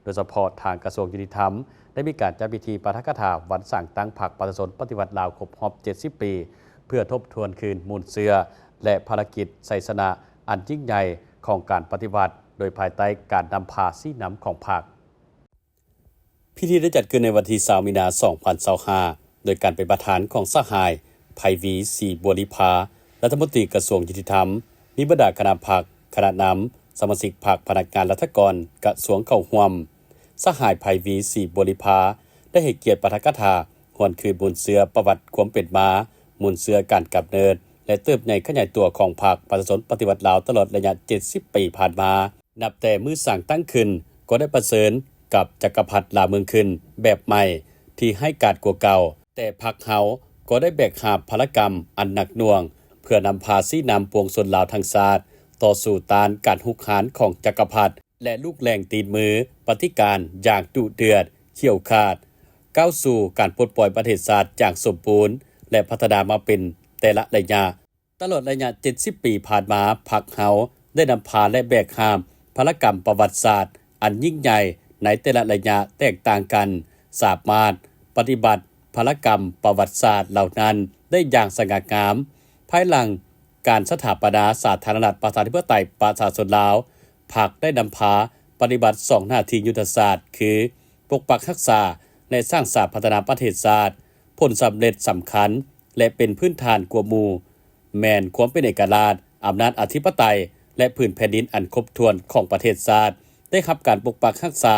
ໂດຍສະເພາະທາງກະຊວງຍຸຕິທຳ ໄດ້ມີການຈັດພິທີປາຖະກະຖາວັນສ້າງຕັ້ງພັກປະຊາຊົນປະຕິວັດລາວຄົບຮອບເຈັດສິບປີ ເພື່ອທົບທວນຄືນມູນເຊື້ອ ແລະ ພາລະກິດໄຊຊະນະອັນຍິ່ງໃຫຍ່ຂອງການປະຕິວັດ ໂດຍພາຍໃຕ້ການນຳພາຊີ້ນຳຂອງພັກ. ພິທີໄດ້ຈັດຂຶ້ນໃນວັນທີຊາວ ມີນາ ສອງພັນຊາວຫ້າ ໂດຍການເປັນປະທານຂອງສະຫາຍ ໄພວີ ສີບົວລິພາ ລັດຖະມົນຕີກະຊວງຍຸຕິທຳ, ມີບັນດາຄະນະພັກ, ຄະນະນຳ, ສະມາຊິກພັກ, ພະນັກງານລັດຖະກອນກະຊວງເຂົ້າຮ່ວມ. ສະຫາຍ ໄພວີ ສີບົວລິພາ ໄດ້ໃຫ້ກຽດປາຖະກະຖາຫວນຄືນມູນເຊື້ອປະຫວັດຄວາມເປັນມາ, ມູນເຊື້ອການກຳເນີດ ແລະ ເຕີບໃຫຍ່ຂະຫຍາຍຕົວຂອງພັກປະຊາຊົນປະຕິວັດລາວຕະຫຼອດໄລຍະເຈັດສິບປີຜ່ານມາ. ນັບແຕ່ມື້ສ້າງຕັ້ງຂຶ້ນ ກໍໄດ້ປະເຊີນກັບຈັກກະພັດລ່າເມືອງຂຶ້ນແບບໃໝ່ທີ່ຮ້າຍກາດກວ່າເກົ່າ, ແຕ່ພັກເຮົາກໍໄດ້ແບກຫາບພາລະກຳອັນໜັກໜ່ວງ ເພື່ອນຳພາຊີ້ນຳປວງຊົນລາວທັງຊາດ ຕໍ່ສູ້ຕ້ານການຮຸກຮານຂອງຈັກກະພັດ ແລະ ລູກແຫຼງຕີນມືປະຕິການຢ່າງດຸເດືອດ, ຂຽວຂາດ, ກ້າວສູ່ການປົດປ່ອຍປະເທດຊາດຢ່າງສົມບູນ ແລະ ພັດທະນາມາເປັນແຕ່ລະໄລຍະ. ຕະຫຼອດໄລຍະເຈັດສິບປີຜ່ານມາ, ພັກເຮົາໄດ້ນຳພາ ແລະ ແບກຫາບພາລະກຳປະຫວັດສາດອັນຍິ່ງໃຫຍ່ໃນແຕ່ລະໄລຍະແຕກຕ່າງກັນ, ສາມາດປະຕິບັດພາລະກຳປະຫວັດສາດເຫຼົ່ານັ້ນໄດ້ຢ່າງສະຫງ່າງາມ. ພາຍຫຼັງການສະຖາປະນາສາທາລະນະລັດປະຊາທິປະໄຕປະຊາຊົນລາວ, ພັກໄດ້ນຳພາປະຕິບັດສອງໜ້າທີ່ຍຸດທະສາດ ຄື ປົກປັກຮັກສາ ແລະ ສ້າງສາພັດທະນາປະເທດຊາດ. ຜົນສຳເລັດສຳຄັນ ແລະ ເປັນພື້ນຖານກວ່າໝູ່ ແມ່ນຄວາມເປັນເອກະລາດ, ອຳນາດອະທິປະໄຕ ແລະ ພື້ນແຜ່ນດິນອັນຄົບຖ້ວນຂອງປະເທດຊາດ ໄດ້ຮັບການປົກປັກຮັກສາ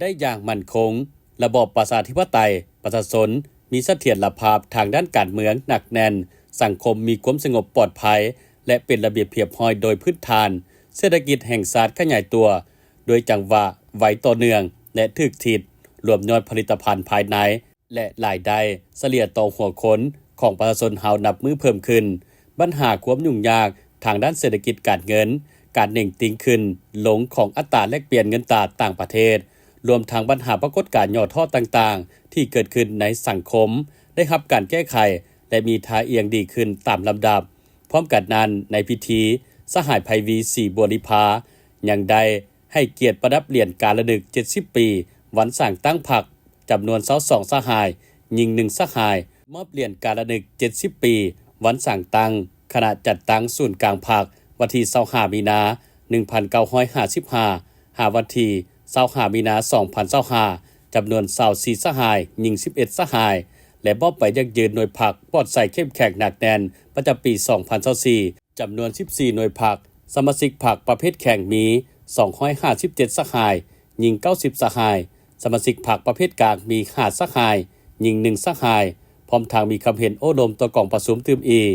ໄດ້ຢ່າງໝັ້ນຄົງ. ລະບອບປະຊາທິປະໄຕ ປະຊາຊົນມີສະຖຽນລະພາບທາງດ້ານການເມືອງໜັກແໜ້ນ, ສັງຄົມມີຄວາມສະຫງົບປອດໄພ ແລະ ເປັນລະບຽບຮຽບຮ້ອຍໂດຍພື້ນຖານ, ເສດຖະກິດແຫ່ງຊາດຂະຫຍາຍຕົວດ້ວຍຈັງຫວະໄວຕໍ່ເນື່ອງ ແລະ ຖືກທິດ, ລວມຍອດຜະລິດຕະພັນພາຍໃນ ແລະ ລາຍໄດ້ສະເລ່ຍຕໍ່ຫົວຄົນຂອງປະຊາຊົນເຮົານັບມື້ເພີ່ມຂຶ້ນ. ບັນຫາຄວາມຫຍຸ້ງຍາກທາງດ້ານເສດຖະກິດການເງິນ, ການເໜັງຕີງຂຶ້ນລົງຂອງອັດຕາແລກປ່ຽນເງິນຕາຕ່າງປະເທດ, ລວມທັງບັນຫາປາກົດການຫຍໍ້ທໍ້ຕ່າງໆທີ່ເກີດຂຶ້ນໃນສັງຄົມ ໄດ້ຮັບການແກ້ໄຂ ແລະ ມີທ່າອ່ຽງດີຂຶ້ນຕາມລຳດັບ. ພ້ອມກັນນັ້ນ, ໃນພິທີ, ສະຫາຍ ໄພວີ ສີບົວລິພາ ຍັງໄດ້ ໃຫ້ກຽດປະດັບຫຼຽນກາລະນຶກເຈັດສິບປີ ວັນສ້າງຕັ້ງພັກ ຈຳນວນຊາວສອງສະຫາຍ, ຍິງໜຶ່ງສະຫາຍ, ມອບຫຼຽນກາລະນຶກເຈັດສິບປີ ວັນສ້າງຕັ້ງຄະນະຈັດຕັ້ງສູນກາງພັກ ວັນທີຊາວຫ້າ ມີນາ ໜຶ່ງພັນເກົ້າຮ້ອຍຫ້າສິບຫ້າ ຫາວັນທີຊາວຫ້າ ມີນາ ສອງພັນຊາວຫ້າ ຈຳນວນຊາວສີ່ສະຫາຍ, ຍິງສິບເອັດສະຫາຍ ແລະ ມອບໃບຢັ້ງຢືນໜ່ວຍພັກປອດໃສເຂັ້ມແຂງໜັກແໜ້ນ ປະຈຳປີສອງພັນຊາວສີ່ ຈຳນວນສິບສີ່ໜ່ວຍພັກ, ສະມາຊິກພັກປະເພດແຂງມີສອງຮ້ອຍຫ້າສິບເຈັດສະຫາຍ, ຍິງເກົ້າສິບສະຫາຍ, ສະມາຊິກພັກປະເພດກາງມີຫ້າສະຫາຍ, ຍິງໜຶ່ງສະຫາຍ, ພ້ອມທັງມີຄຳເຫັນໂອ້ລົມຕໍ່ກອງປະຊຸມຕື່ມອີກ.